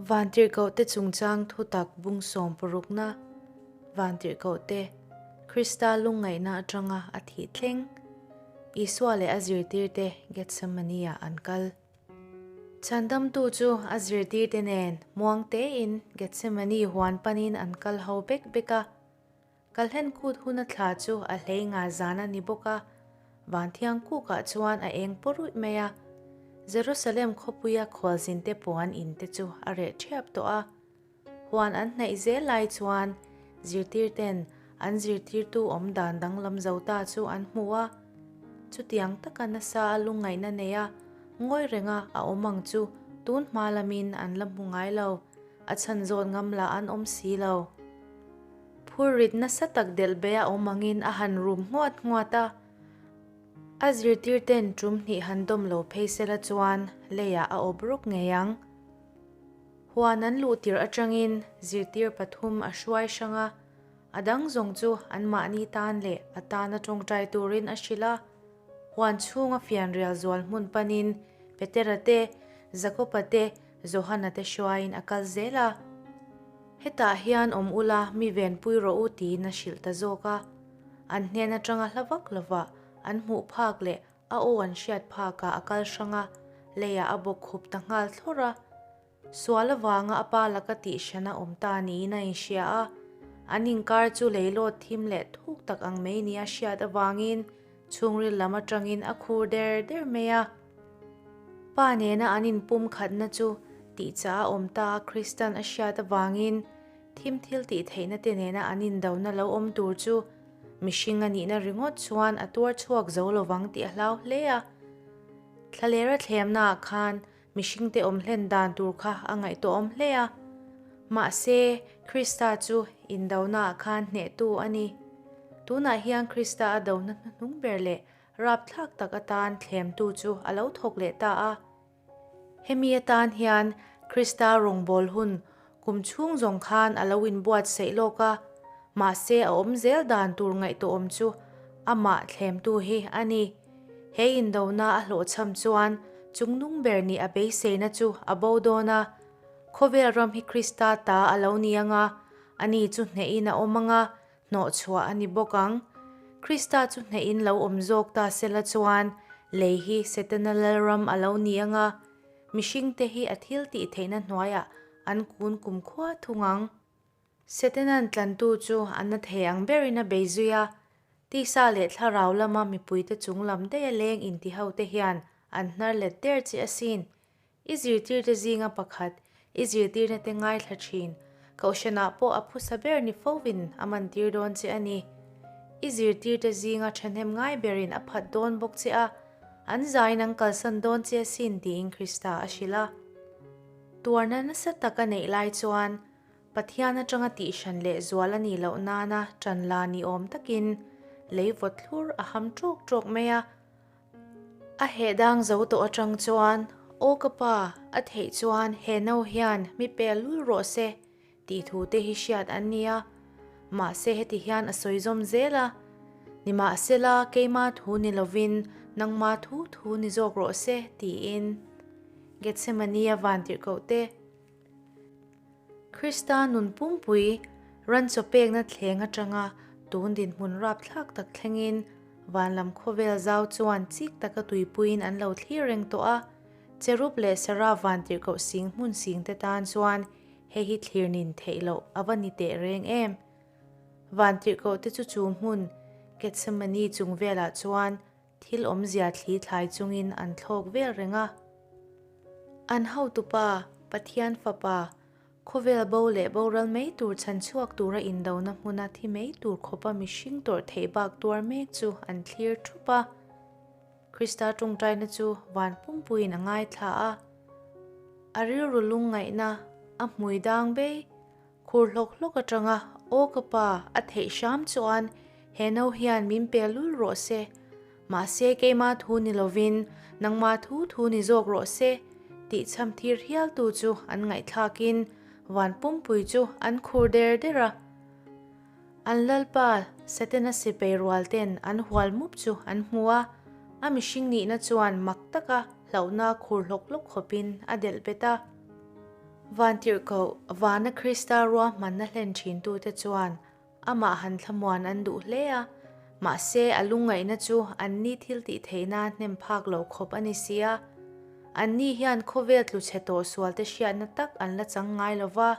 Vantirhkohte chungchang thutak bung sawmparukna Vantirhkohte, Krista lungngaihna atanga a thih thleng, Isua leh a zirtirte Gethsemane-ah an kal. Chhandamtu chu a zirtirte nen muang tein Gethsemane huan panin an kal ho bek bek a. Kalhen kut huna thla chu a hlei nga zan a ni bawk a, Vanthiang kukah chuan a eng paw ruih mai a. Jerusalem khawpuia khualzinte puan in te chu a reh ṭhiap tawh a. Huan an hnaih zel lai chuan zirtirten an zirtirtu awm dan danglam zo ta chu an hmu a. Chutiang taka nasa a lungngaihna nei a, ngawi renga a awm ang chu tun hma lamin an la hmu ngai lo, a chhan zawt ngam lah an awm si lo. Phurrit nasa tak delh be a awm angin a han rum nghuat nghuat a. A zirtirten tum hnih han dawm lo phei sela chuan leiah a awp ruk ngei ang. Huan an luh tirh atangin zirtir pathum a hruai hrang a, a dang zawng chu anmahni tan leh a tana tawngtai turin a hrilh a. Huan chhunga fianrial zual hmun panin Petera te, Jakoba te, Johana te hruaiin a kal zel a. Hetah hian awm ula mi venpui rawh u tiin a hrilh ta zawk a. An hnen atanga hla vak lovah an hmuh phak leh a aw an hriat phakah a kal hrang a, leiah a bawk khup ta nghal thlawr a. Sual avanga a pa laka tihhran a awm ta niin a inhria a. An inkar chu leilawt thim leh thuk tak ang mai nia hriat avangin chhungril lam atangin a khur der der mai a. Pa nena an inpumkhatna chu tihchah a awm ta a Kristan a hriat avangin thim thil tih theihna te nena an indona lo awm tur chu mihring a nihna ringawt chuan a tuar chhuak zo lovang tih a hlau hle a. Thlalera thlemnaah khan mihringte awm hlen dan tur kha a ngaihtuahawm hle a. Mahse, Krista chu indonaah khan hnehtu a ni. Tunah hian Krista a dona hnuhnung ber leh Rapthlak tak atan thlemtu chu a lo thawk leh ta a. Hemi atan hian Krista rawngbâwl hun kum chhung zawng khan a lo inbuatsaih lawk a, mahse a awm zel dan tur ngaihtuahawm chu amah thlemtu hi a ni. He indona a hlawhchham chuan chungnung ber nih a beiseina chu a bo dawn a. Khawvel ram hi Krista ta a lo ni ang a, ani chu hnehin a awm ang a, Hnawhchhuah a ni bawk ang. Krista chu hnehin lo awm zawk ta sela chuan lei hi Setana lalram a lo ni ang a, mihringte hi a thil tih theihna hnuaiah an kun kumkhua thung ang. Setana'n tlantu chu a na thei ang berin a bei zui a, tisa leh thlarau lama mipuite chung lam daih a leng intihote hian an hnar let der che asin. I zirtirte zinga pakhat, i zirtirna te ngaithla thin, Kohhranah pawh a phusa ber ni fovin a mantir dawn che a ni. I zirtirte zinga thahnem ngai berin a phat dawn bawk che a, an zaiin an kalsan dawn che asin tiin Krista a hrilh a. Tuarna nasa tak a neih lai chuan Pathian atanga tihhran leh zual a nih loh nana ṭan la ni awm takin lei vawt thlur a ham ṭawk ṭawk mai a. A heh dang zo tawh atang chuan, Aw ka pa, a theih chuan he no hian mi pel lul rawh se, tih thu te hi hriat an ni a. Mahse heti hian a sawi zawm zel a, Nimahsela keima thu ni lovin nangma thu thu ni zawk rawh se, tiin. Gethsemane-a vantirhkoh te. Krista nun pumpui ran chaw pekna thleng atanga tun dinhmun rapthlak tak thlengin van lam khawvel zau chuan chik taka tuipuiin an lo thlir reng tawh a. Cherub leh Sarah vantirhkoh sing hmun sing te tan chuan hei hi thlir nin theih loh a va ni teh reng em. Vantirhkoh te chu chu hmun Gethsemane chung velah chuan Thil awmzia thli thlai chungin an thlawk vel reng a. An hotupa, Pathian Fapa, khawvel bo leh boral mai tur chhan chhuak tura indona hmuna thi mai tur khawpa mihring tawrh theih bak tuar mek chu an thlir thup a. Krista tawngtaina chu van pumpuiin a ngaithla a. A rilru lungngaihna a hmui dang bei. Khur hlawk hlawk atanga Aw ka pa, a theih hram chuan he no hian min pe lul rawh se. Mahse keima thu ni lovin nangma thu thu ni zawk rawh se tih chham thir hialtu chu an ngaihthlakin van pumpui chu an khur der der a. An lalpa Setana sipei rual ten an hual mup chu an hmu a, a mihring nihna chuan mak taka hlauhna khur hlawk hlawk khawpin a delh bet a. Vantirhkoh, vana Krista ruahmanna hlen thintute chuan amah han thlamuan an duh hle a, mahse a lungngaihna chu anni thil tih theihna hnem phak lo khawp a ni si a. Anni hian khawvel tlu chhe tawh sualte hriatna tak an la chang ngai lo va.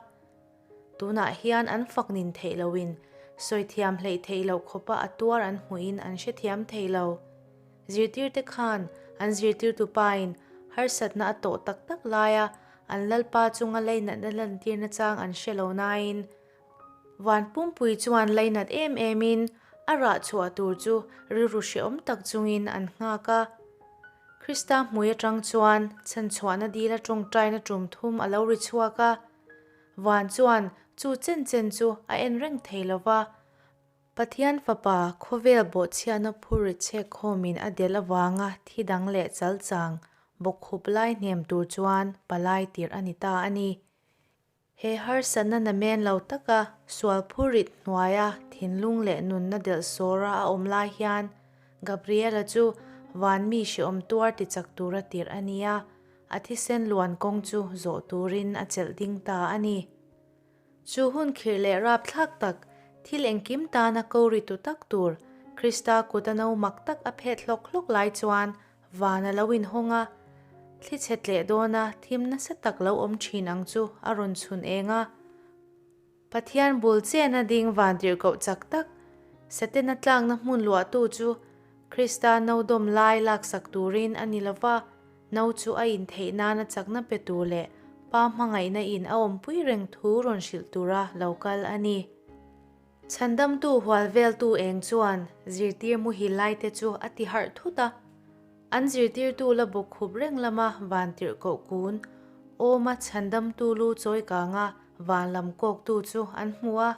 Tunah hian an fak nin theih loin sawi thiam hleih theih loh khawpa a tuar an hmuhin an hrethiam thei lo. Zirtirte khan an zirtirtu pain harsatna a tawh tak tak laia an Lalpa chunga leinatna lantirna chang an hre lo nain van pumpui chuan leinat em emin a rah chhuah tur chu rilru hrehawm tak chungin an nghak a. Krista hmui atang chuan chhanchhuahna dila tawngtaina tum thum a lo ri chhuak a. Van chuan chu chen chen chu a en reng thei lo va, Pathian Fapa khawvel bawhchhiatna phur ri chhek khawmin a delh avanga thi dang leh chal chang bawkkhup lai hnem tur chuan palai tirh a ni ta a ni. He harsatna namen lo taka sual phur rit hnuaia thinlung leh nunna delh sawra a awm lai hian Gabriela chu van mi hreawm tuar tichak tura tirh a ni a. A thisen luan kawng chu zawh turin a chelh ding ta a ni. Chu hun khirh leh rapthlak tak, thil engkim tana ko ri tu tak tur, Krista kut a no mak tak a phet hlawk hlawk lai chuan van a lo inhawng a, thli chhe tleh dawna thim nasa tak lo awm thin ang chu a rawn chhun eng a. Pathian bul chena ding vantirhkoh chak tak, Setana tlakna hmun luahtu chu Krista no dawm lai laksak turin a ni lova, no chu a intheih nana chakna pe tur leh Pa hmangaihna in a awmpui reng thu rawn hrilh tura lo kal a ni. Chhandamtu hual veltu eng chuan zirtir muhil laite chu a ti harh thut a. An zirtirtu la bawk khup reng lama vantirhkoh kun awma chhandamtu lu chawi kanga van lam kawktu chu an hmu a.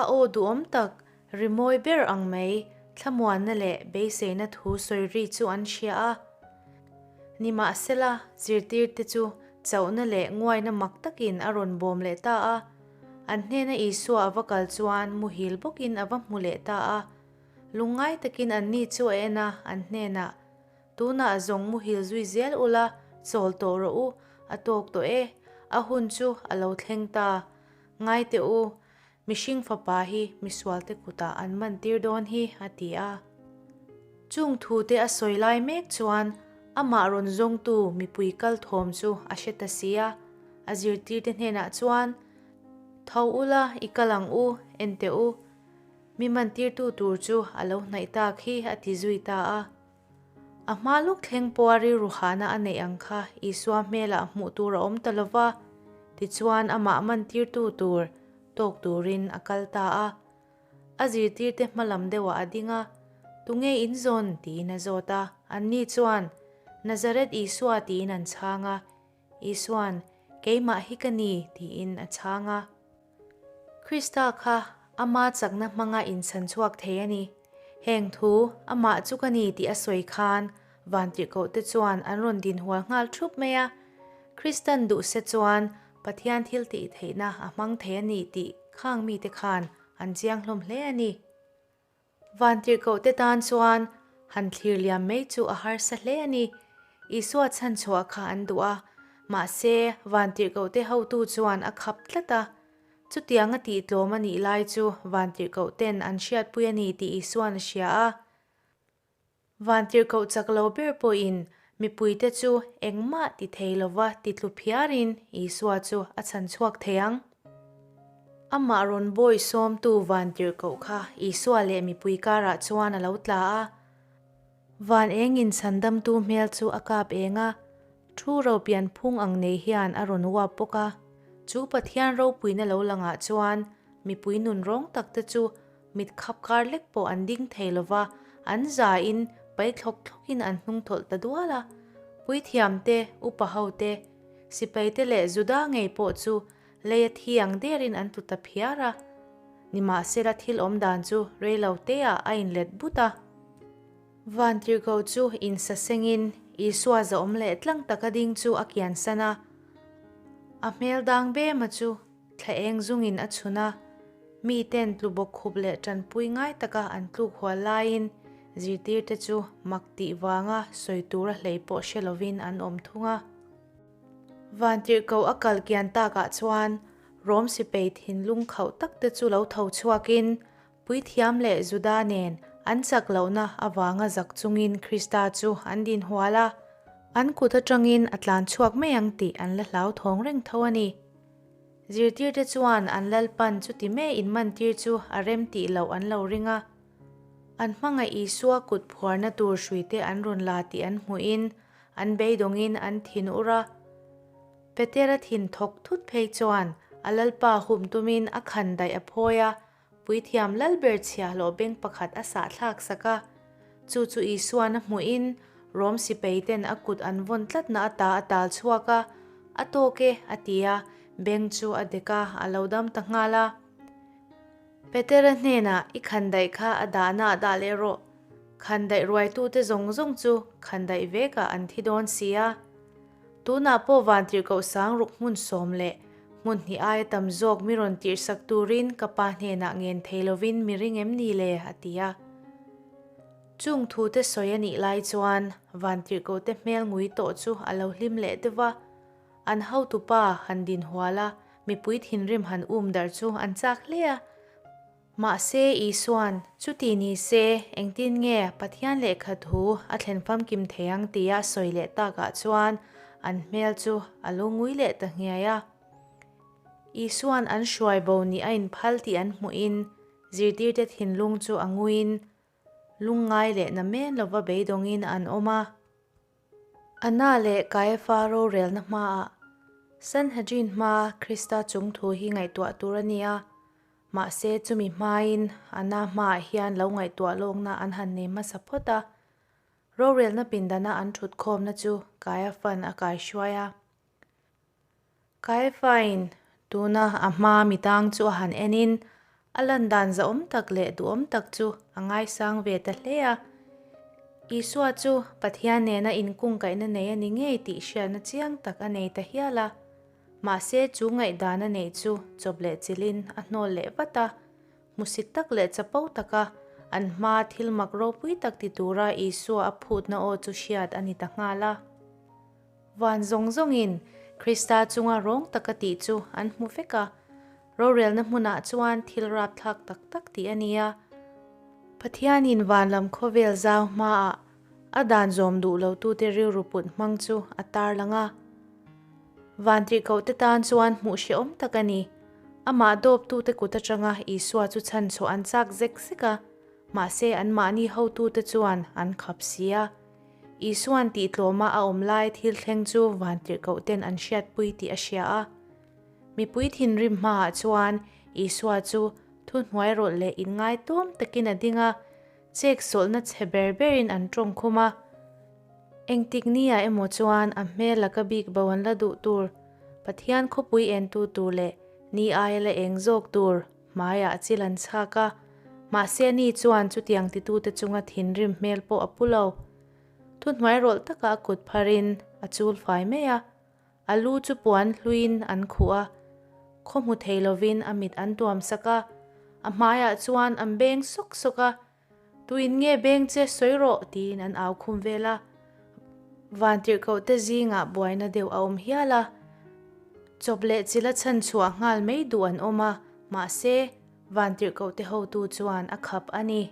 A aw duhawm tak, rimawi ber ang mai, thlamuanna leh beiseina thu sawi ri chu an hria a. Nimahsela, zirtirte chu chauhna leh nguaina mak takin a rawn bawm leh ta a. An hnena Isua a va kal chuan muhil bawkin a va hmu leh ta a. Lungngai takin anni chu a en a, an hnenah, Tunah zawng muhil zui zel ula, chawl tawh rawh u, a tawk tawh e, a hun chu a lo thleng ta. Ngai teh u, mihring fapa hi misualte kutah an man tir dawn hi, a ti a. Chung thute a sawi lai mek chuan amah rawn zawngtu mipui kal thawm chu a hre ta si a, a zirtirte hnenah chuan, Tho ula, i kal ang u, en teh u. Mi mantirtu tur chu a lo hnaih tak hi a ti zui ta a. A hma lawk thleng pawha rilru hahna a neih ang kha Isua hmelah hmuh tur a awm ta lo va, tichuan amah mantirtu tur tawk turin a kal ta a. A zirtirte hma lam deuhah a ding a, Tunge in zawn? tiin a zawt a. Anni chuan, Nazareth Isua tiin an chhang a. Isua'n, Keimah hi ka ni, tiin a chhang a. Krista kha ama chakna hmanga inchhan chhuak thei a ni. Heng thu, amah chu ka ni tih a sawi khan vantirhkohte chuan an rawn dinhual nghal thup mai a. Kristan duh se chuan Pathian thil tih theihna a hmang thei a ni tih khang mite khan an chiang hlawm hle a ni. Vantirhkohte tan chuan han thlir liam mai chu a harsa hle a ni. Isua chhanchhuah kha an duh a, mahse vantirhkohte hotu chuan a khap tlat a. Chutianga tihtlawm a nih lai chu vantirhkohten an hriatpui a ni tih Isua'n a hria a. Vantirhkoh chak lo ber pawhin mipuite chu engmah ti thei lova ti tlu phiarin Isua chu a chhan chhuak thei ang. Amah rawn bawi sawmtu vantirhkoh kha Isua leh mipui karah chuan a lo tla a. Van engin chhandamtu hmel chu a kap eng a, thu ro pianphung ang nei hian a rawn uap bawk a. Chu Pathian ropuina lo langah chuan mipui nun rawng takte chu Mit khap kar lek pawh an ding thei lo va, an zain pai thlawk thlawkin an hnung thawlh ta dual a. Puithiam te, upa ho te, sipai te leh Juda ngei pawh chu leia thi ang derin an tlu ta phiar a. Nimahsela thil awm dan chu rei lo teah a inlet but a. Vantirhkoh chu insasengin Isua zahawm leh tlang taka ding chu a kiansan a. A hmel dang bema chu Thla eng zungin a chhun a, miten tlu bawk khup leh tanpui ngai taka an tluk hual laiin zirtirte chu mak tih vanga sawi tura hlei pawh hre lovin an awm thung a. Vantirhkoh a kal kian takah chuan Rom sipei thinlung khauh tak te chu lo tho chhuakin Puithiam leh Juda nen an chak lohna avanga zak chungin Krista chu an din hual a, an kut atangin a tlan chhuak mai ang tih an la hlauthawng reng tho a ni. Zirtirte chuan an Lalpan chuti me inmantir chu a rem tih loh an lo ring a. An hmangaih Isua kut phuarna tur hruite an rawn la tih an hmuhin an beidawngin an thin ur a. Petera thin thawk thut phei chuan a Lalpa hum tumin a khan daih a phawi a, Puithiam Lalber chhiahhlawh beng pakhat a sahthlak sak a, chu chu Isuan a hmuhin Rom sipaiten a kut an vawn tlatna ata a tal chhuak a, A tawk e, a ti a, beng chu a dek a, a lo dam ta nghal a. Petera hnenah, I khandaih kha a dahna ah dah leh rawh. Khandaih ruaitute zawng zawng chu khandaih vekah an thi dawn si a. Tunah pawh vantirhkoh sang ruk hmun sawm leh hmun hnih aia tam zawk mi rawn tirhsak turin ka pa hnenah ngen thei lovin mi ring em ni le? a ti a. Chung thute sawi a nih lai chuan vantirhkohte hmel ngui tawh chu a lo hlim leh deuh va, an hotupa han din hual a, mipui thinrim han um darh chu an chak hle a. Mahse, Isua'n, Chuti ni se, engtin nge Pathian lehkha thu a thlen famkim thei ang tia a sawi leh takah chuan an hmel chu a lo ngui leh ta nghiai a. Isua'n an hruai bo nih a inphal tih an hmuhin zirtirte thinlung chu a nguiin lungngai leh na men lova beidawngin an awm a. Anna leh Kaiafa rorelna hmaah Sanhedrin hmaa Krista chung thu hi ngaihtuah tur a ni a, mahse chumi hmain Anna hmaah hian lo ngaihtuah lawkna an han nei hmasa phawt a. Rorelna pindana an thutkhawmna chu Kaiafa'n a kaihruai a. Kaiafain tuna a hmaa mi tang chu a han enin a lan dan zahawm tak leh duhawm tak chu a ngaisang ve ta hle a. Isua chu Pathian nena inkungkaihna nei a ni ngei tih hriatna chiang tak a nei ta hial a. Mahse chu ngaihdan a neih chu chawp leh chilhin a hnawl leh vat a. Hmusit tak leh chapo taka an hmaa thil mak ropui tak ti tura Isua a phutna aw chu hriat a ni ta nghal a. Van zawng zawngin Krista chunga rawng taka tih chu an hmu vek a, rorelna hmunah chuan thil rapthlak tak tak tih a ni a. Pathianin van lam khawvel zau hmaah a dan zawm duh lotute rilru put hmang chu a tarlang a. Van tirhkohte tan chuan hmuh hrehawm tak a ni. Amah dawptute kut atanga Isua chu chhanchhuah an chak zek zek a, mahse anmahni hotute chuan an khap si a. Isua'n tihtlawma a awm lai thil thleng chu vantirhkohten an hriatpui tih a hria a. Mipui thinrim hmaah chuan Isua chu thuhnuai rawlh leh inngaitawm takin a ding a, chek sawlhna chhe ber berin an tawng khum a. Engtik nia emaw chuan a hmel laka bik bo an la duh tur, Pathian khawpui entu tur leh ni aia la eng zawk tur hmaiah chil an chhak a, mahse ani chuan chutiang titute chunga thinrim hmel pawh a pu lo. Thuhnuai rawlh taka a kut pharin a chul fai mai a, a lu chu puan hluiin an khuh a, khaw hmu thei lovin a mit an tuam sak a, a hmaiah chuan an beng sawk sawk a, Tuin nge beng che sawi rawh tiin an au khum vel a, vantirhkohte zingah buaina deuh a awm hial a, chawp leh chila chhan chhuah nghal mai duh an awm a, mahse vantirhkohte hotu chuan a khap a ni.